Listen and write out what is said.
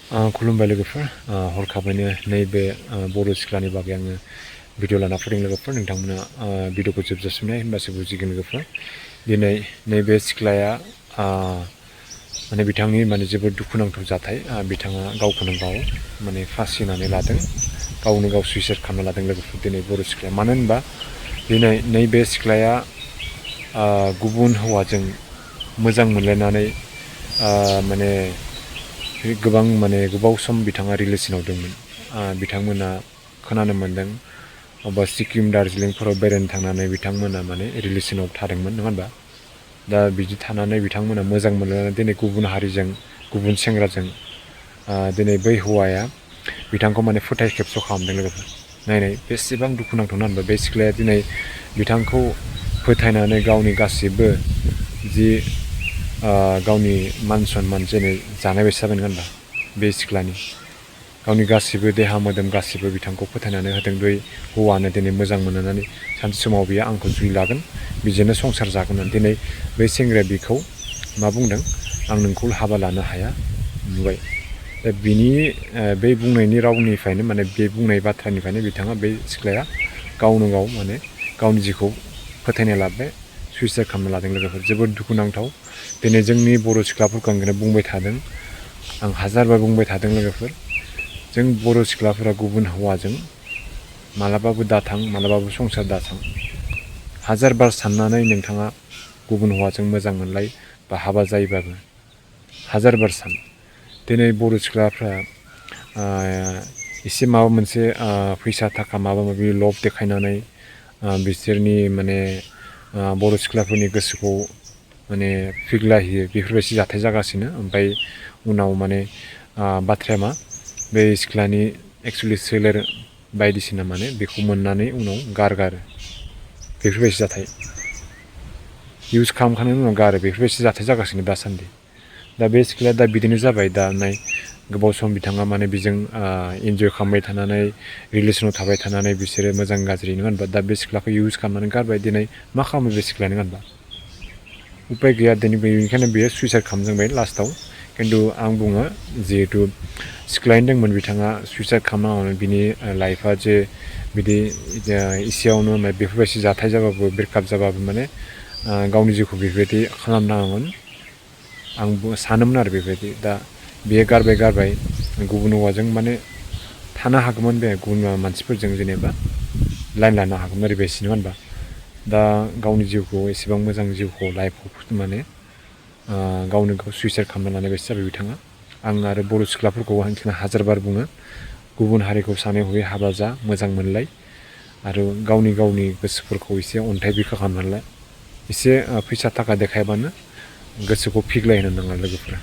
खुलुमबाय लोगोफोर हरखाबैनो नैबे बर' सिख्लानि बागै आङो भिडिअ लाना फैदों लोगोफोर नोंथांमोना भिडिअखौ जोबजासिम नाय होनबासो बुजिगोन लोगोफोर दिनै नैबे सिख्लाया माने बिथांनि माने जोबोद दुखुनांथाव जाथाय बिथाङा गावखौनो गाव माने फासि होनानै लादों गावनो गाव सुइसाइड खालामना लादों लोगोफोर दिनै बर' सिख्लाया मानो होनबा दिनै नैबे सिख्लाया गुबुन हौवाजों मोजां मोनलायनानै माने गोबां माने गोबाव सम बिथाङा रिलेसनाव दंमोन बिथांमोना खोनानो मोन्दों अबा सिक्किम दार्जिलिंफोराव बेरायनो थांनानै बिथांमोना माने रिलेसनाव थादोंमोन नङा होनबा दा बिदि थानानै बिथांमोना मोजां मोनलायनानै दिनै गुबुन हारिजों गुबुन सेंग्राजों दिनै बै हौवाया बिथांखौ माने फोथाय खेबस' खालामदों लोगोफोर नायनाय बेसेबां दुखुनांथाव होनबा बे सिख्लाया दिनै बिथांखौ फोथायनानै गावनि गासिबो जि गावनि मान सन्मान जेरै जानाय बायदि जाबाय होनबा बे सिख्लानि गावनि गासिबो देहा मोदोम गासिबो बिथांखौ फोथायनानै होदों बै हौवानो दिनै मोजां मोननानै सानसे समाव बियो आंखौ जुलि लागोन बिजोंनो संसार जागोन होननानै दिनै बै सेंग्राया बिखौ मा बुंदों आं नोंखौ हाबा लानो हाया नुबाय दा बिनि बे बुंनायनि रावनिफ्रायनो माने बे बुंनाय बाथ्रानिफ्रायनो बिथाङा बे सिख्लाया गावनो गाव माने गावनि जिउखौ फोथायनाय लाबाय सुइसाइड खालामना लादों लोगोफोर जोबोद दुखुनांथाव दिनै जोंनि बर' सिख्लाफोरखौ आं बुंबाय थादों आं हाजारबार बुंबाय थादों लोगोफोर जों बर' सिख्लाफोरा गुबुन हौवाजों मालाबाबो दाथां मालाबाबो संसार दाथां हाजारबार साननानै नोंथाङा गुबुन हौवाजों मोजां मोनलाय बा हाबा जायोबाबो हाजारबार सान दिनै बर' सिख्लाफ्रा एसे माबा मोनसे फैसा थाखा माबा माबि लब देखायनानै बिसोरनि माने बर' सिख्लाफोरनि गोसोखौ माने फिग्ला होयो बेफोरबायदि जाथाय जागासिनो ओमफ्राय उनाव माने बाथ्राया मा बे सिख्लानि एक्सुवेलि सोलेर बायदिसिना माने बेखौ मोननानै उनाव गारगारो बेफोरबायदि जाथाय इउज खालामखांनायनि उनाव गारो बेफोरबायदि जाथाय जागासिनो दासान्दि दा बे सिख्लाया दा बिदिनो जाबाय दा नाय गोबाव सम बिथाङा माने बेजों इन्जय खालामबाय थानानै रिलेसनाव थाबाय थानानै बिसोरो मोजां गाज्रि नङा होनबा दा बे सिख्लाखौ इउज खालामनानै गारबाय दिनै मा खालामो बे सिख्लाया नङा होनबा उपाय गैया दिनै बेनिखायनो बेयो सुइसाइड खालामजोब्बाय लास्टआव खिन्थु आं बुङो जिहेतु सिख्लायनो दंमोन बिथाङा सुइसाइड खालामनाङामोन बिनि लाइफआ जे बिदि इसेयावनो बेफोरबायदि जाथाय जाबाबो ब्रेकआप जाबाबो माने गावनि जिउखौ बेफोरबायदि खालामनाङामोन आं सानोमोन आरो बेबायदि दा बेयो गारबाय गुबुन हौवाजों माने थानो हागौमोन बे गुबुन मानसिफोरजों जेनेबा लाइन लानो हागौमोन ओरैबायदि नङा होनबा दा गावनि जिउखौ एसेबां मोजां जिउखौ लाइफखौ माने गावनो गाव सुइसाइड खालामना लानाय बायदि जाबाय बिथाङा आं आरो बर' सिख्लाफोरखौ आं हाजारबार बुङो गुबुन हारिखौ सानै हयै हाबा जा मोजां मोनलाय आरो गावनि गोसोफोरखौ एसे अन्थाइ बिखा खालामनानै एसे फैसा थाखा देखायबानो गोसोखौ फिग्लायहोनो नाङा लोगोफोरा